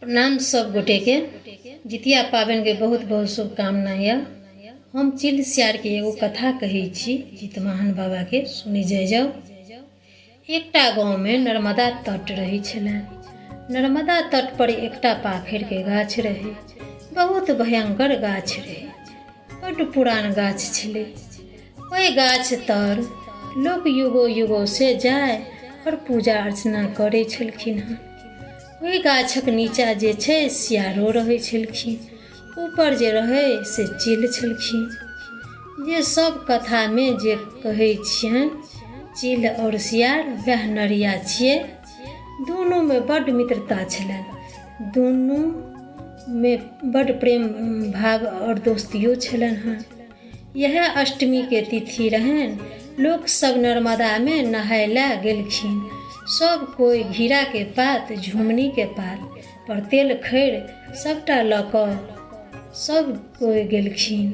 प्रणाम सब गोटेके। जितिया पाबनिके बहुत बहुत शुभकामना यऽ। हम चिल सियारके एगो कथा कहै छी जितवाहन बाबाके, सुनै जाइ जाउ। एकटा गाँवमे नर्मदा तट रहै छलनि। नर्मदा तट पर एकटा पाखरिके गाछ रहै। बहुत भयंकर गाछ रहै, बड्ड पुरान गाछ छलै। ओहि गाछ तर लोक युगो युगो से जाय आओर पूजा अर्चना करै छलखिन हँ। ओहि गाछक नीचा जे छै सियारो रहै छलखिन, ऊपर जे रहै से चील छलखिन। जे सब कथामे जे कहै छियनि चील आओर सियार वएह नरिया छियै। दुनूमे बड्ड मित्रता छलनि, दुनूमे बड्ड प्रेम भाव आओर दोस्तियो छलनि हँ। इएह अष्टमीके तिथि रहनि। लोकसभ नर्मदामे नहाय लए गेलखिन। सभ कोइ घिराके पात, झुमनीके पात पर तेल खैर सभटा लऽ कऽ सभ कोइ गेलखिन।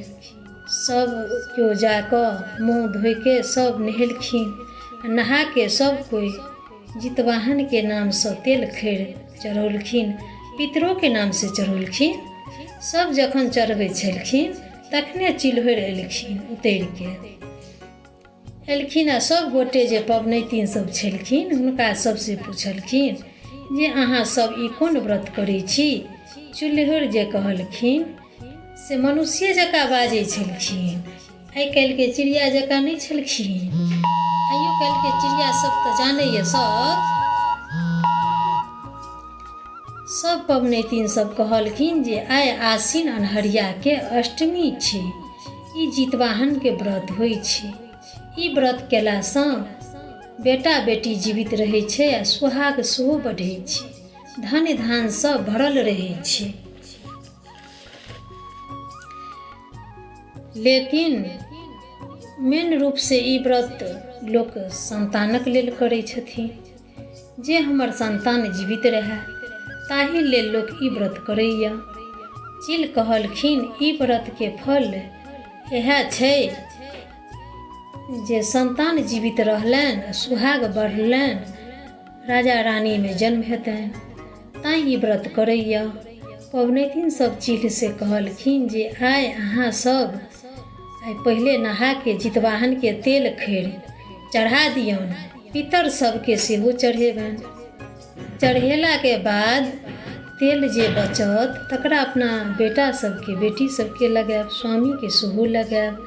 सभ केओ जा कऽ मुँह धोइके सभ नहेलखिन। नहाके सभ कोइ जितवाहनके नामसँ तेल खैर चढ़ौलखिन, पितरोके नामसँ चढ़ौलखिन। सभ जखन चढ़बै छलखिन तखने चिल्होरि एलखिन, उतरिके एलखिन आ सभ गोटे जे पबनैतिन सब छलखिन हुनका सबसँ पुछलखिन जे अहाँ सब ई कोन व्रत करै छी। चुल्होरि जे कहलखिन से मनुष्ये जकाँ बाजै छलखिन, आइ काल्हिके चिड़िया जकाँ नहि छलखिन। आइयो काल्हिके चिड़िया सब तऽ जानैए सब। सब पबनैतिन सब कहलखिन जे आइ आसिन अन्हरियाके अष्टमी छै, ई जितवाहनके व्रत होइ छै। ई व्रत केलासँ बेटा बेटी जीवित रहै छै आ सुहाग सेहो बढ़ै छै, धन धानसँ भरल रहै छै। लेकिन मेन रूपसँ ई व्रत लोक सन्तानक लेल करै छथिन, जे हमर सन्तान जीवित रहए ताहि लेल लोक ई व्रत करैए। चील कहलखिन ई व्रतके फल इएह छै जे सन्तान जीवित रहलनि, सुहाग बढ़लनि, राजा रानीमे जन्म हेतनि, तैँ ई व्रत करैए। पबनैतिन सब चीलसँ कहलखिन जे आइ अहाँ सब आइ पहिले नहाके जितवाहनके तेल खैर चढ़ा दियौन, पितर सबके सेहो चढ़ेबनि। चढ़ेलाके बाद तेल जे बचत तकरा अपना बेटा सबके बेटी सबके लगायब, स्वामीके सेहो लगायब।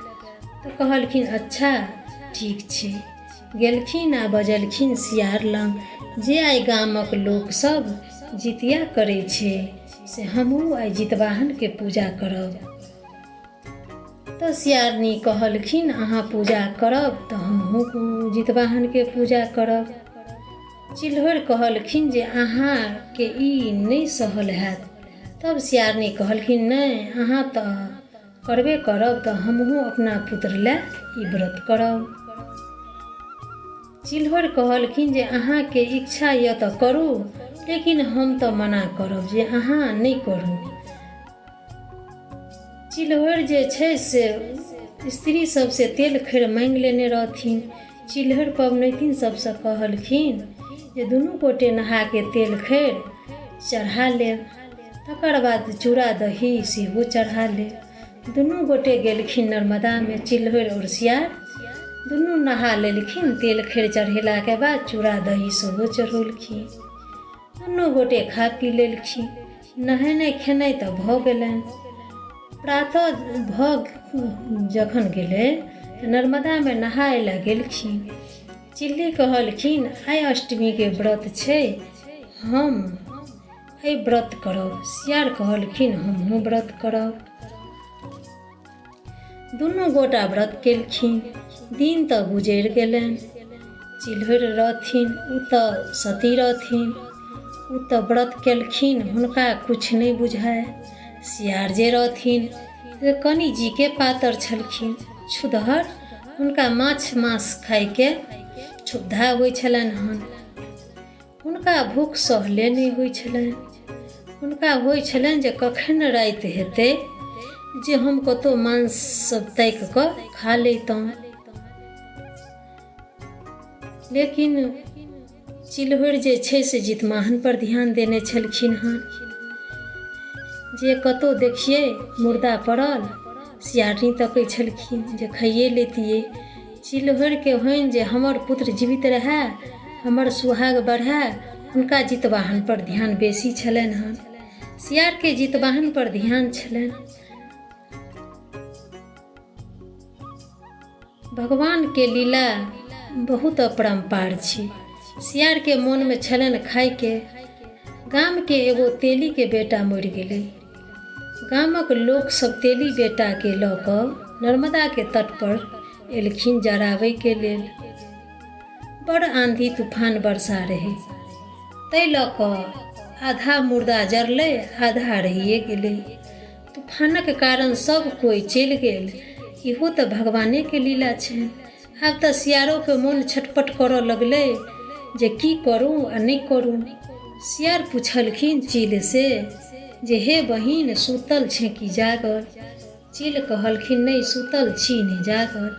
तऽ कहलखिन अच्छा ठीक छै। गेलखिन आ बजलखिन सियार लग जे आइ गामक लोकसभ जितिया करै छै से हमहूँ आइ जितवाहनके पूजा करब। तऽ सियारनी कहलखिन अहाँ पूजा करब तऽ हमहूँ जितवाहनके पूजा करब। चिल्होरि कहलखिन जे अहाँके ई नहि सहल हैत। तब सियारनी कहलखिन नहि अहाँ तऽ करबे करब तऽ हमहूँ अपना पुत्र लए ई व्रत करब। चिल्होरि कहलखिन जे अहाँके इच्छा यऽ तऽ करू, लेकिन हम तऽ मना करब जे अहाँ नहि करू। चिल्होरि जे छै से स्त्री सबसँ तेल खैर माँगि लेने रहथिन। चिल्होरि पबनैतिन सबसँ कहलखिन जे दुनू गोटे नहाके तेल खैर चढ़ा लेब, तकर बाद चूड़ा दही सेहो चढ़ा लेब। दुनू गोटे गेलखिन नर्मदामे, चिल्होरि आओर सियार दुनू नहा लेलखिन। तेल खैर चढ़ेलाके बाद चूड़ा दही सेहो चढ़ौलखिन। दुनू गोटे खा पी लेलखिन। नहेनाइ खेनाइ तऽ भऽ गेलनि। प्रातः भऽ जखन गेलै तऽ नर्मदामे नहाय लए गेलखिन। चिल्ली कहलखिन आइ अष्टमीके व्रत छै, हम एहि व्रत करब। सियार कहलखिन हमहूँ व्रत करब। दुनू गोटा व्रत केलखिन। दिन तऽ गुजरि गेलनि। चिल्होरि रहथिन, ओ तऽ सती रहथिन, ओ तऽ व्रत केलखिन, हुनका किछु नहि बुझाय। सियार जे रहथिन से कनि जीके पातर छलखिन, छुदहर, हुनका माछ माँस खाइके क्षुधा होइ छलनि हन। हुनका भूख सहले नहि होइ छलनि। हुनका होइ छलनि जे कखन राति हेतै जे हम कतहु मांस सब ताकि कऽ खा लैतहुँ। लेकिन चिल्होरि जे छै से जितमाहन पर ध्यान देने छलखिन हन। जे कतहु देखियै मुर्दा पड़ल, सियारनी तकै छलखिन जे खाइए लैतियै। चिल्होरिके होइन जे हमर पुत्र जीवित रहए, हमर सुहाग बढ़ए। हुनका जितवाहनपर ध्यान बेसी छलनि हन। सियारके जितवाहनपर ध्यान छलनि। भगवानके लीला बहुत अपरम्पार छै। सियारके मोनमे छलनि खाइके। गामके एगो तेलीके बेटा मरि गेलै। गामक लोकसभ तेली बेटाके लऽ कऽ नर्मदाके तटपर एलखिन जराबैके लेल। बड़ आँधी तूफान वर्षा रहै, ताहि लऽ कऽ आधा मुर्दा जरलै, आधा रहिए गेलै। तूफानक कारण सब कोइ चलि गेल। इहो तऽ भगवानेके लीला छनि। आब तऽ सियारोके मोन छटपट करऽ लगलै जे की करू आ नहि करू। सियार पुछलखिन चीलसँ जे हे बहिन, सुतल छेँ कि जागल? चील कहलखिन, नहि सुतल छी नहि जागल।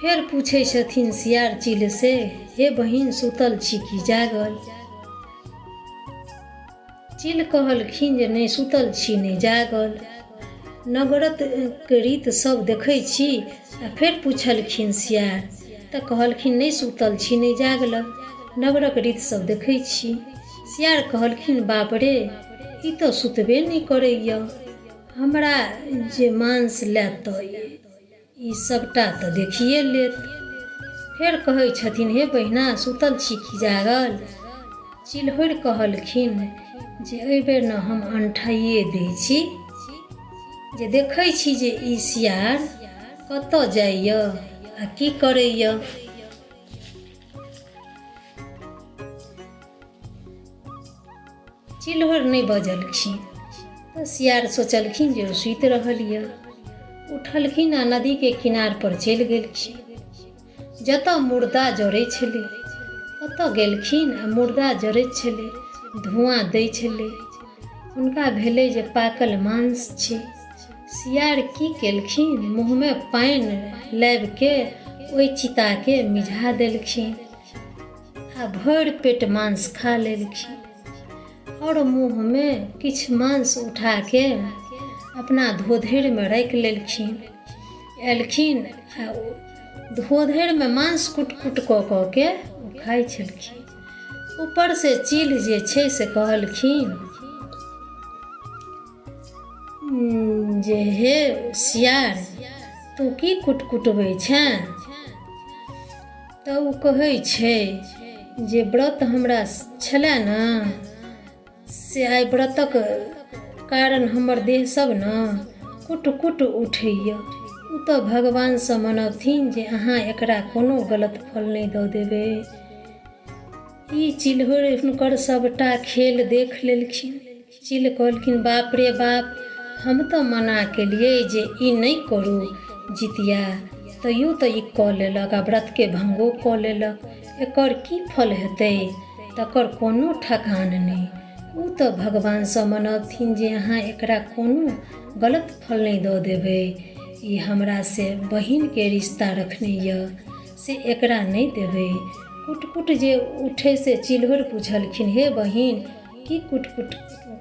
फेर पूछै छथिन सियार चील से, हे बहिन, सुतल छी कि जागल? चील कहलखिन जे नहि सुतल छी नहि जागल, नगरक रीत सब देखै छी। आ फेर पुछलखिन सियार तऽ कहलखिन, नहि सुतल छी नहि जागल, नगरक रीत सब देखै छी। सियार कहलखिन, बाप रे, ई तऽ सुतबे नहि करैए, हमरा जे मांस लेत तऽ ई सभटा तऽ देखिए लेत। फेर कहै छथिन, हे बहिना, सुतल छी कि जागल? चिल्होरि कहलखिन जे एहिबेर ने हम अनठाइए दै छी जे देखै छी जे ई सियार कतऽ जाइए आ की करैए। चिल्होर नहि बजलखिन तऽ सियार सोचलखिन जे ओ सुति रहल यऽ। उठलखिन आ नदीके किनारपर चलि गेलखिन। जतऽ मुर्दा जरै छलै ओतऽ गेलखिन आ मुर्दा जरैत छलै, धुआँ दै छलै। हुनका भेलै जे पाकल मांस छै। सियार की केलखिन, मुँहमे पानि लाबिके ओहि चिताके मिझा देलखिन आ भरि पेट मांस खा लेलखिन आओर मुँहमे किछु मांस उठाके अपना धोधरिमे राखि लेलखिन। एलखिन आ धोधरिमे मांस कुटि कुटि कऽ कऽ के ओ खाइ छलखिन। ऊपरसँ चील जे छै से कहलखिन जे हे सियार, तू की कुट कुटबै छेँ? तऽ ओ कहै छै जे व्रत हमरा छलए ने, से आइ व्रतक कारण हमर देह सब ने कुट कुट उठैए। ओ तऽ भगवानसँ मनबथिन जे अहाँ एकरा कोनो गलत फल नहि दऽ देबै। ई चिल्होरि हुनकर सभटा खेल देख लेलखिन। चील कहलखिन, बाप रे बाप, हम तऽ मना केलियै जे ई नहि करू जितिया, तैयो तऽ ई कऽ लेलक आ व्रतके भङ्गो कऽ लेलक। एकर की फल हेतै तकर कोनो ठकान नहि। ओ तऽ भगवानसँ मनबथिन जे अहाँ एकरा कोनो गलत फल नहि दऽ देबै। ई हमरासँ बहिनके रिश्ता रखने यऽ, से एकरा नहि देबै। कुट कुट जे उठै से चिल्होरि पुछलखिन, हे बहिन, की कुट कुट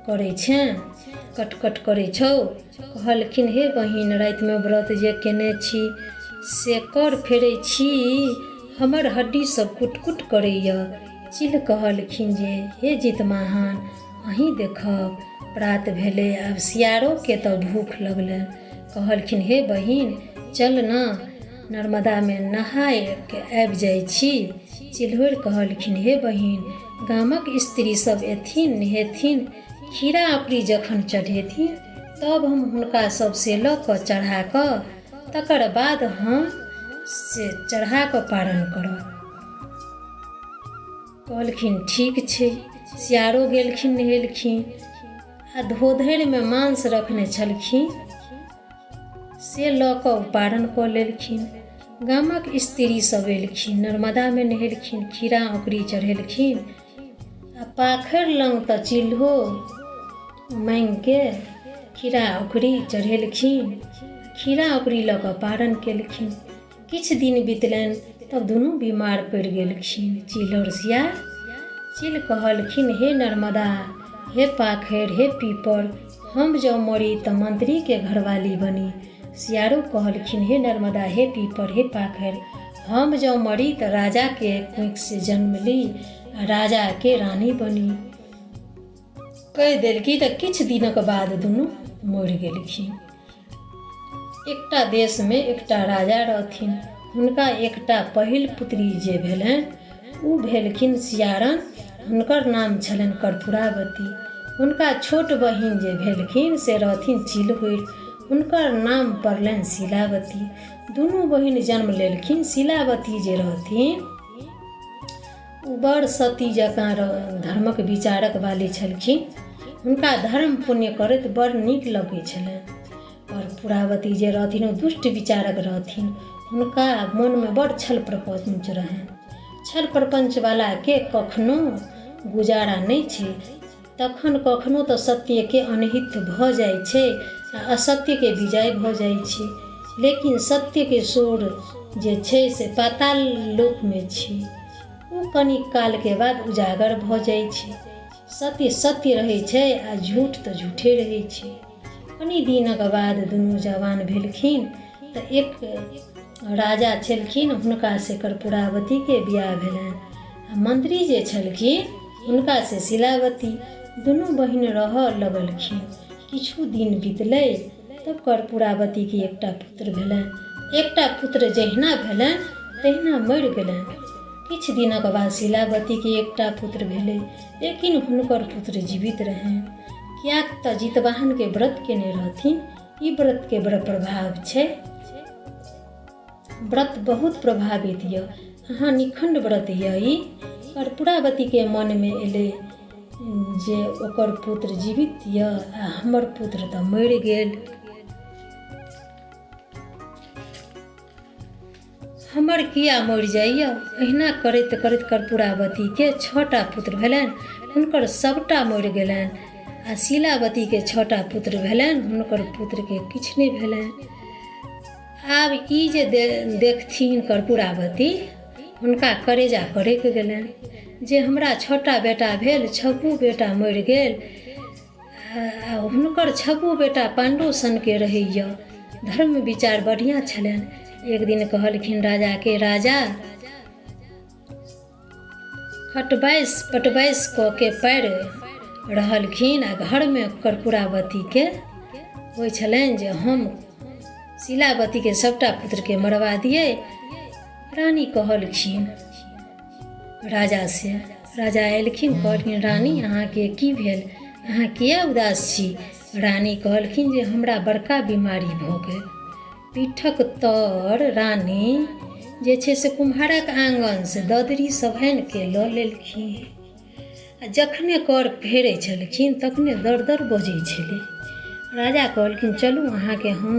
करै छेँ, कट कट करै छौ? कहलखिन, हे बहिन, रातिमे व्रत जे केने छी से कर फेरै छी, हमर हड्डी सब कुट कुट करैए। चील कहलखिन जे हे जितमाहन, अहीं देखब। प्रात भेलै, आब सियारोके तऽ भूख लगलनि। कहलखिन, हे बहिन, चल ने नर्मदामे नहायके आबि जाइ छी। चिल्होरि कहलखिन, हे बहिन, गामक स्त्री सब एथिन, नहेथिन, खीरा अकुरी जखन चढ़ेथिन तब हम हुनका सबसे लऽ कऽ चढ़ा कऽ तकर बाद हम से चढ़ा कऽ पारण करब। कहलखिन, ठीक छै। सियारो गेलखिन, नहेलखिन आ धोधरिमे मांस रखने छलखिन से लऽ कऽ ओ पारण कऽ लेलखिन। गामक स्त्री सब एलखिन, नर्मदामे नहेलखिन, खीरा औंकरी चढ़ेलखिन आ पाखरि लग तऽ चिल्हो माँगिके खीरा औंकरी चढ़ेलखिन। खीरा औंकरी लऽ कऽ पारण केलखिन। किछु दिन बितलनि तब दुनू बीमार पड़ि गेलखिन, चील आओर सियार। चील कहलखिन, हे नर्मदा, हे पाखरि, हे पीपर, हम जँ मरी तऽ मंत्रीके घरवाली बनी। सियारो कहलखिन, हे नर्मदा, हे पीपर, हे पाखरि, हम जँ मरी तऽ राजाके कोखिसँ जन्म ली आ राजाके रानी बनी। कहि देलकी तऽ किछु दिनक बाद दुनू मरि गेलखिन। एकटा देशमे एकटा राजा रहथिन। हुनका एकटा पहिल पुत्री जे भेलनि ओ भेलखिन सियारन। हुनकर नाम छलनि कर्पूरावती। हुनका छोट बहिन जे भेलखिन से रहथिन चिलहुरि। हुनकर नाम पड़लनि शीलावती। दुनू बहिन जन्म लेलखिन। शीलावती जे रहथिन ओ बड़ सती जकाँ धर्मक विचारक वाली छलखिन। हुनका धर्म पुण्य करैत बड़ नीक लगै छलनि। कर्पूरावती जे रहथिन ओ दुष्ट विचारक रहथिन। हुनका मोनमे बड़ छल प्रपञ्च रहनि। छल प्रपञ्चवलाके कखनो गुजारा नहि छै। तखन कखनो तऽ सत्यके अनहित भऽ जाइ छै आ असत्यके विजय भऽ जाइ छै। लेकिन सत्यके शोर जे छै से पाताल लोकमे छै। ओ कनी कालके बाद उजागर भऽ जाइ छै। सत्य सत्य रहै छै आ झूठ तऽ झूठे रहै छै। कनी दिनक बाद दुनू जवान भेलखिन तऽ एक राजा छलखिन, हुनका से कर्पूरावतीके बियाह भेलनि आ मंत्री जे छलखिन हुनका से शीलावती। दुनू बहिन रहऽ लगलखिन। किछु दिन बीतलै तब कर्पूरावतीके एकटा पुत्र भेलनि। एकटा पुत्र जहिना भेलनि तहिना मरि गेलनि। किछु दिनक बाद शीलावतीके एकटा पुत्र भेलै, लेकिन हुनकर पुत्र जीवित रहनि, किएक तऽ जितवाहनके व्रत केने रहथिन। ई व्रतके बड़ प्रभाव छै। व्रत बहुत प्रभावित यऽ, अहाँ निखण्ड व्रत यऽ ई। कर्पूरावतीके मनमे एलै जे ओकर पुत्र जीवित यऽ आ हमर पुत्र तऽ मरि गेल। हमर किया मरि जाइए? एहिना करैत करैत कर्पूरावतीके 6टा पुत्र भेलनि, हुनकर सभटा मरि गेलनि। आ शीलावतीके 6टा पुत्र भेलनि, हुनकर पुत्रके किछु नहि भेलनि। आब ई जे देखथिन कर्पूरावती, हुनका करेजा करैक गेलनि जे हमरा 6टा बेटा भेल, 6 बेटा मरि गेल, आ हुनकर 6 बेटा पाण्डव सनके रहैए। धर्म विचार बढ़िआँ छलनि। एक दिन कहलखिन राजाके, राजा खटबाइस पटबाइस कऽ के पारि रहलखिन आ घरमे कर्पूरावतीके होइ छलनि जे हम शीलावतीके सभटा पुत्रके मरवा दियै। रानी कहलखिन राजा से, राजा एलखिन, कहलखिन रानी अहाँके की भेल, अहाँ किया उदास छी? रानी कहलखिन जे हमरा बड़का बीमारी भऽ गेल। पीठक तर रानी जे छै से कुम्हारक आङ्गनसँ ददरी सब आनिके लऽ लेलखिन आ जखने कर फेरै छलखिन तखने दर दर बजै छलै। राजा कहलखिन चलू अहाँके हम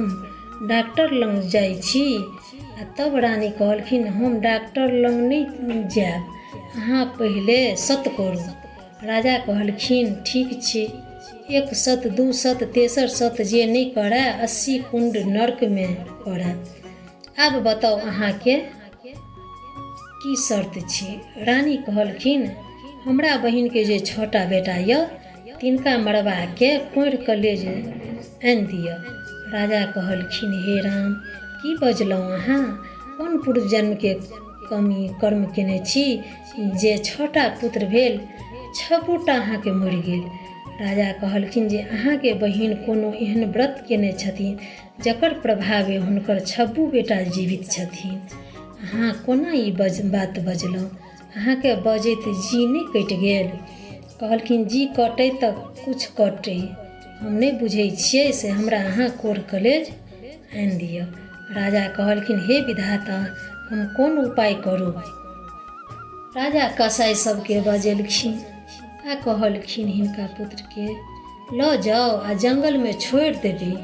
डॉक्टर लग जाइ छी। आ तब रानी कहलखिन हम डॉक्टर लग नहि जायब, अहाँ पहिले सत करू। राजा कहलखिन ठीक छै, 1 सत 2 सत तेसर सत जे नहि करए 80 कुंड नर्कमे पड़ए। आब बताउ अहाँके की शर्त छै? रानी कहलखिन हमरा बहिनके जे 6टा बेटा यऽ तिनका मरबाके कोढ़ि कलेज आनि दिअ। राजा कहलखिन हे राम, की बजलहुँ अहाँ? कोन पूर्व जन्मके कमी कर्म केने छी जे 6टा पुत्र भेल, 6टा अहाँके मरि गेल? राजा कहलखिन जे अहाँके बहिन कोनो एहन व्रत केने छथिन जकर प्रभावे हुनकर 6 बेटा जीवित छथिन। अहाँ कोना ई बात बजलहुँ? अहाँके बजैत जी नहि कटि गेल? कहलखिन जी कटै तऽ किछु कटै, हम नहि बुझै छियै, से हमरा अहाँ कोढ़ कलेज आनि दिअ। राजा कहलखिन हे विधाता, हम कोन उपाय करू? राजा कसाइ सबके बजेलखिन आ कहलखिन हिनका पुत्रके लऽ जाउ आ जङ्गलमे छोड़ि देबै।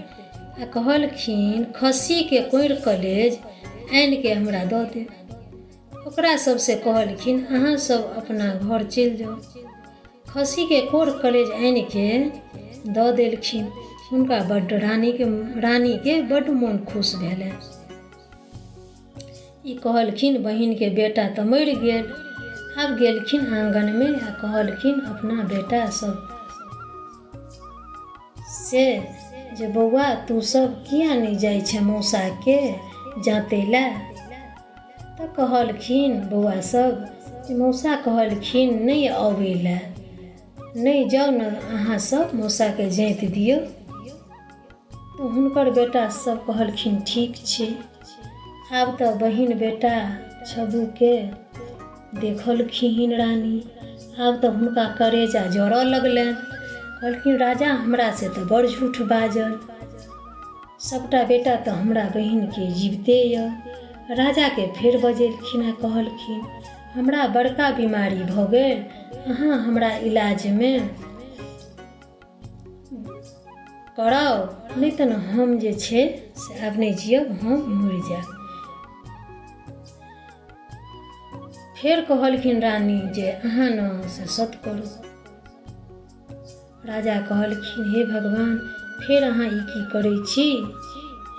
आ कहलखिन खस्सीके कोढ़ि कलेज आनिके हमरा दऽ देब। ओकरा सबसँ कहलखिन अहाँ सब अपना घर चलि जाउ। खस्सीके कोढ़ कलेज आनिके दऽ देलखिन। हुनका बड्ड रानीके बड्ड मोन खुश भेलनि। ई कहलखिन बहिनके बेटा तऽ मरि गेल। आब गेलखिन आङ्गनमे आ कहलखिन अपना बेटा सब से जे बौआ तू सब किया नहि जाइ छेँ मौसाके जाँतै लए? तऽ कहलखिन बौआ सब जे मौसा कहलखिन नहि अबै लए, नहि जाउ ने अहाँ सब मौसाके जाँति दियौ। तऽ हुनकर बेटा सब कहलखिन ठीक छै। आब तऽ बहिन बेटा छबूके देखलखिन रानी, आब तऽ हुनका करेजा जरऽ लगलनि। कहलखिन राजा हमरा से तऽ बड़ झूठ बाजल, सबटा बेटा तऽ हमरा बहिनके जीविते यऽ। राजाके फेर बजेलखिन आ कहलखिन हमरा बड़का बीमारी भऽ गेल, अहाँ हमरा इलाजमे कराउ, नहि तऽ ने हम जे छै से आब नहि जियब, हम मरि जायब। फेर कहलखिन रानी जे अहाँ ने से सत करू। राजा कहलखिन हे भगवान, फेर अहाँ ई की करै छी?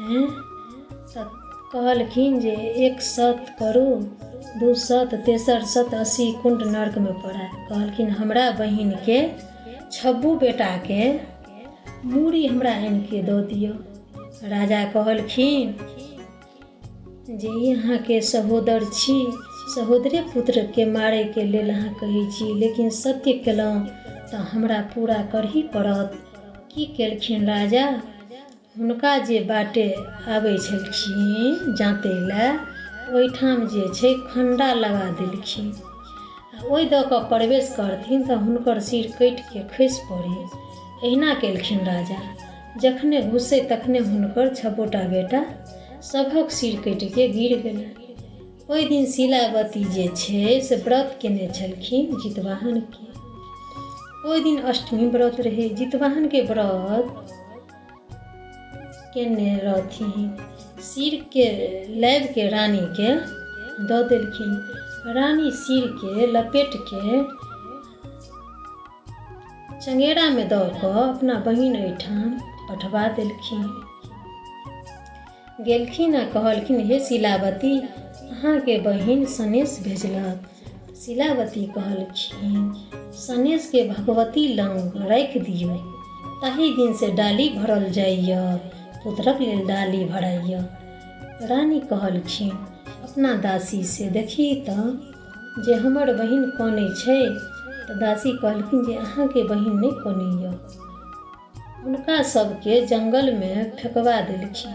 एँ तऽ कहलखिन जे एक सत करू, दू सत, तेसर सत 80 कुण्ड नर्कमे पड़ाय। कहलखिन हमरा बहिनके छब्बू बेटाके मूड़ी हमरा आनिके दऽ दिअ। राजा कहलखिन जे ई अहाँके सहोदर छी, सहोदरे पुत्रके मारैके लेल अहाँ कहै छी, लेकिन सत्य केलहुँ तऽ हमरा पूरा करही पड़त। की केलखिन राजा, हुनका जे बाटे आबै छलखिन जाँतै लए ओहिठाम जे छै खण्डा लगा देलखिन आ ओहि दऽ कऽ प्रवेश करथिन तऽ हुनकर सिर कटिके खसि पड़ै। एहिना केलखिन राजा, जखने घुसै तखने हुनकर छबोटा बेटा सभक सिर कटिके गिर गेलनि। ओहि दिन शीलावती जे छै से व्रत केने छलखिन जितवाहनके। ओहि दिन अष्टमी व्रत रहै, जितवाहनके व्रत केने रहथिन। सिरके लाबिके रानीके दऽ देलखिन। रानी सिरके लपेटके चङ्गेरामे दऽ कऽ अपना बहिन एहिठाम पठबा देलखिन। गेलखिन आ कहलखिन हे शीलावती, अहाँके बहिन सनेस भेजलक। शीलावती कहलखिन सनेसके भगवती लग राखि दियौ, ताहि दिनसँ डाली भरल जाइए, पुत्रक लेल डाली भराइए। रानी कहलखिन अपना दासीसँ, देखी तऽ जे हमर बहिन कनै छै। तऽ दासी कहलखिन जे अहाँके बहिन नहि कनैए। हुनका सबके जङ्गलमे फेकवा देलखिन।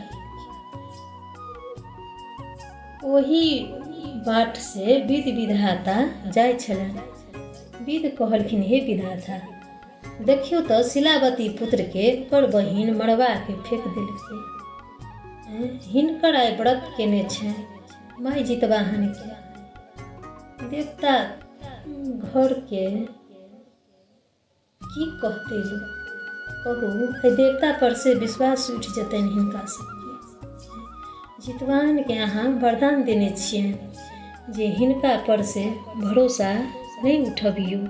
ओही बाटसँ विध विधाता जाइ छलनि। विध कहलखिन हे विधाता, देखियौ तऽ शीलावती पुत्रके ओकर बहिन मरबाके फेक देलकै। हिनकर आइ व्रत केने छनि माय जितवाहनके। देवता घरके की कहतै लोक कहू, एहि देवता पर से विश्वास उठि जेतनि हिनका सबके। जितवाहनके अहाँ वरदान देने छियनि जे हिनका पर से भरोसा नहि उठबियौ।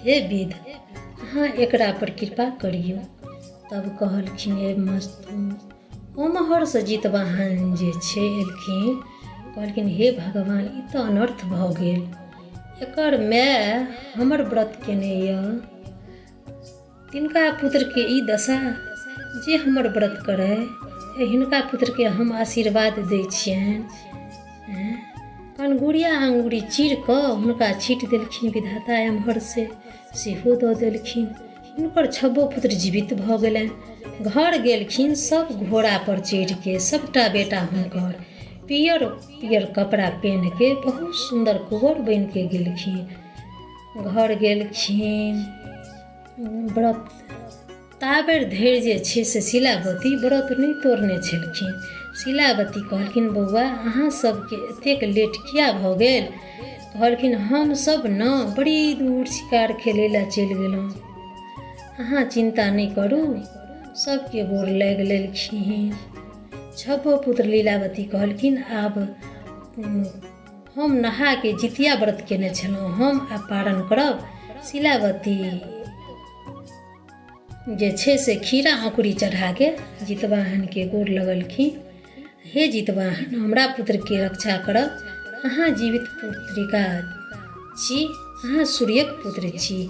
हे विध, अहाँ एकरा पर कृपा करियौ। तब कहलखिन हे मस्तु, ओम्हरसँ जितवाहन जे छै एलखिन, कहलखिन हे भगवान, ई तऽ अनर्थ भऽ गेल। एकर माय हमर व्रत केने यऽ, तिनका पुत्रके ई दशा, जे हमर व्रत करय हिनका पुत्रके हम आशीर्वाद दै छियनि। कनगुरिया अङ्गुरी चीर कऽ हुनका छीटि देलखिन विधाता, एम्हर से सेहो दऽ देलखिन। हुनकर छबो पुत्र जीवित भऽ गेलनि। घर गेलखिन सब घोड़ापर चढ़िके, सबटा बेटा हुनकर पियर पियर कपड़ा पहिनके बहुत सुन्दर कुँवर बनिके गेलखिन। घर गेलखिन व्रत ताबेर धरि जे छै से शीलावती व्रत नहि तोड़ने छलखिन। शीलावती कहलखिन बौआ अहाँ सबके एतेक लेट किया भऽ गेल? कहलखिन हमसब ने बड़ी दूर शिकार खेलै लए चलि गेलहुँ, अहाँ चिन्ता नहि करू। सबके गोर लागि लेलखिन। छबो पुत्र लीलावती कहलखिन आब हम नहाके जितिया व्रत केने छलहुँ, हम आब पारण करब। शीलावती जे छै से खीरा अँकुरी चढ़ाके जितवाहनके गोर लगलखिन। हे जितवाहन, हमरा पुत्रके रक्षा करब, अहाँ जीवित पुत्रिका छी, अहाँ सूर्यक पुत्र छी,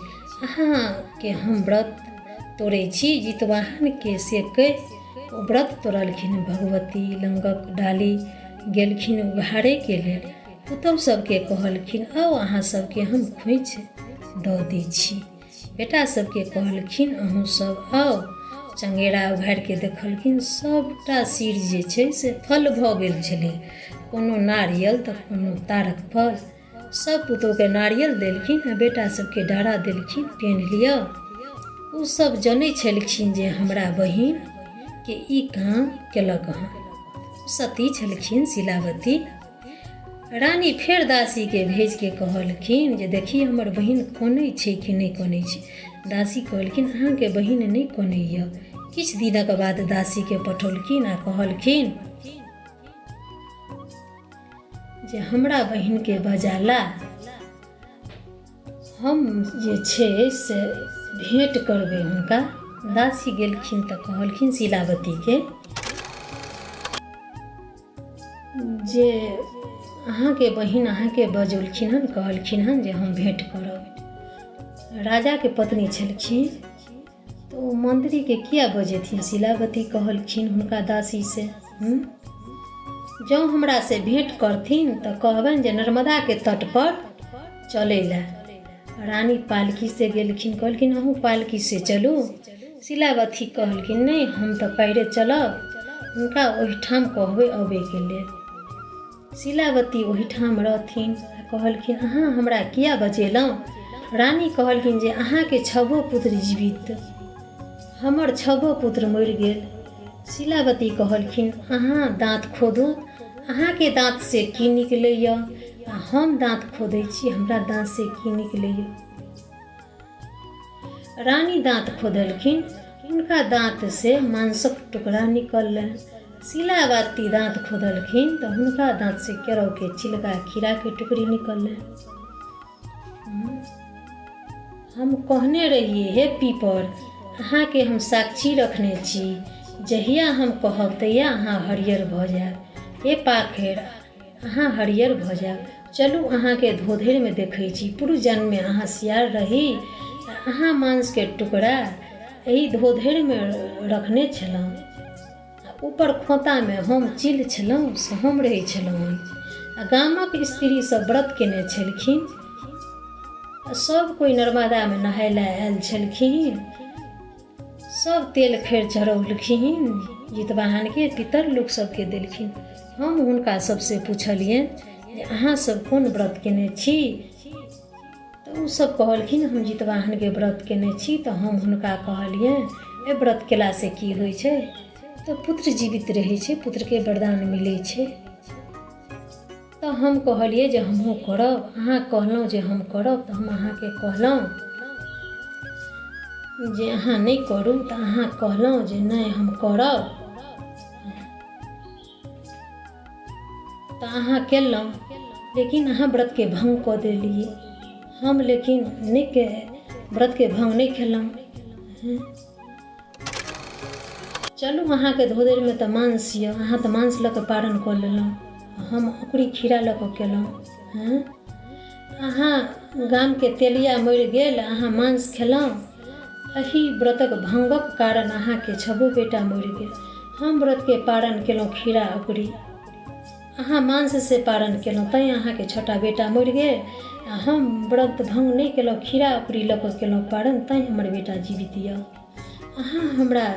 अहाँके हम व्रत तोड़ै छी। जितवाहनके से कहि ओ व्रत तोड़लखिन। भगवती लङ्गक डाली गेलखिन उघारैके लेल। पुतहु सबके कहलखिन, आउ अहाँ सबके हम खोँइछ दऽ दै छी। बेटा सबके कहलखिन, अहूँ सब आउ। चङ्गेरा उघारिके देखलखिन, सबटा सिर जे छै से फल भऽ गेल छलै, कोनो नारियल तऽ कोनो तारक फल। सब पुतोहके नारियल देलखिन आ बेटा सबके डारा देलखिन, पेन्ह लिअ। ओ सब जनै छलखिन जे हमरा बहिनके ई काम केलक हँ। सती छलखिन शिलावती। रानी फेर दासीके भेजके कहलखिन जे देखी हमर बहिन कनै छै कि नहि कनै छै। दासी कहलखिन, अहाँके बहिन नहि कनैए। किछु दिनक बाद दासीके पठौलखिन आ कहलखिन जे हमरा बहिनके बजा ला, हम जे छै से भेँट करबै हुनका। दासी गेलखिन तऽ कहलखिन शिलावतीके जे अहाँके बहिन अहाँके बजौलखिन हन, कहलखिन हन जे हम भेँट करब। राजाके पत्नी छलखिन तऽ ओ मन्त्रीके किया बजेथिन? शिलावती कहलखिन हुनका दासीसँ, जँ हमरासँ भेँट करथिन तऽ कहबनि जे नर्मदाके तटपर चलै लए। रानी पालकीसँ गेलखिन, कहलखिन अहूँ पालकीसँ चलू। शिलावती कहलखिन, नहि, हम तऽ पैरे चलब, हुनका ओहिठाम कहबै अबैके लेल। शिलावती ओहिठाम रहथिन आ कहलखिन, अहाँ हमरा किया बजेलहुँ? रानी कहलखिन जे अहाँके छबो पुत्र जीवित, हमर छबो पुत्र मरि गेल। शिलावती कहलखिन, अहाँ दाँत खोदू, अहाँके दाँतसँ की निकलैए, आ हम दाँत खोदै छी, हमरा दाँतसँ की निकलैए? रानी दाँत खोदलखिन, हुनका दाँतसँ मांसक टुकड़ा निकललनि। शिलावती दाँत खोदलखिन तऽ हुनका दाँतसँ केराउके छिलका, खीराके टुकड़ी निकललनि। हम कहने रहियै, हे पीपर, अहाँके हम साक्षी रखने छी, जहिया हम कहब तहिया अहाँ हरियर भऽ जायब। हे पाखरि, अहाँ हरियर भऽ जायब। चलू अहाँके धोधरिमे देखै छी। पूर्व जन्ममे अहाँ सियार रही आ अहाँ मांसके टुकड़ा एहि धोधरिमे रखने छलहुँ आ ऊपर खोतामे हम चील छलहुँ से हम रहै छलहुँ हन। आ गामक स्त्री सब व्रत केने छलखिन आ सब कोइ नर्मदामे नहाय लए आयल छलखिन। सब तेल खैर चढ़ौलखिन, जितवाहनके पितर लोक सबके देलखिन। हम हुनका सबसँ पुछलियनि जे अहाँ सब कोन व्रत केने छी? तऽ ओ सब कहलखिन, हम जितवाहनके व्रत केने छी। तऽ हम हुनका कहलियनि, एहि व्रत केलासँ की होइ छै? तऽ पुत्र जीवित रहै छै, पुत्रके वरदान मिलै छै। तऽ हम कहलियै जे हमहूँ करब। अहाँ कहलहुँ जे हम करब, तऽ हम अहाँके कहलहुँ जे अहाँ नहि करू, तऽ अहाँ कहलहुँ जे नहि हम करब, तऽ अहाँ केलहुँ, लेकिन अहाँ व्रतके भङ्ग कऽ देलियै। हम लेकिन नहि के व्रतके भङ्ग नहि केलहुँ। चलू अहाँके धोधरिमे तऽ मांस यऽ, अहाँ तऽ मांस लऽ कऽ पारण कऽ लेलहुँ, हम अकुरी खीरा लऽ कऽ केलहुँ। हँ, अहाँ गामके तेलिया मरि गेल, अहाँ मांस खेलहुँ। एहि व्रतक भङ्गक कारण अहाँके छबो बेटा मरि गेल। हम व्रतके पारण केलहुँ खीरा अकुरी, अहाँ मांससँ पारण केलहुँ, तैँ अहाँके छओटा बेटा मरि गेल। आ हम व्रत भङ्ग नहि केलहुँ, खीरा अकुरी लऽ कऽ केलहुँ पारण, तैँ हमर बेटा जीवित यऽ। अहाँ हमरा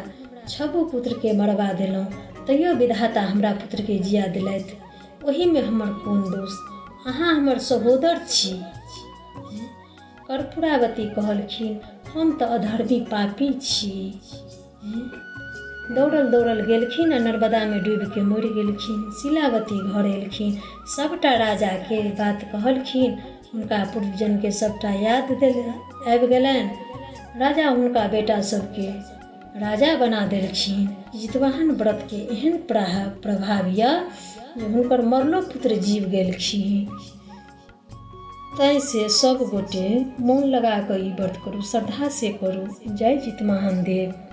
छबो पुत्रके मरबा देलहुँ, तैयो विधाता हमरा पुत्रके जिया देलथि, ओहिमे हमर कोन दोष? अहाँ हमर सहोदर छी। कर्पूरावती कहलखिन, हम तऽ अधर्मी पापी छी। दौड़ल दौड़ल गेलखिन आ नर्मदामे डूबिके मरि गेलखिन। शिलावती घर एलखिन, सभटा राजाके बात कहलखिन। हुनका पूर्वजनके सभटा याद देल आबि गेलनि। राजा हुनका बेटा सबके राजा बना देलखिन। जितवाहन व्रतके एहन प्रभाव यऽ जे हुनकर मरलो पुत्र जीव गेलखिन। ताहिसँ सभ गोटे मोन लगा कऽ ई व्रत करू, श्रद्धासँ करू। जय जितवाहन देव।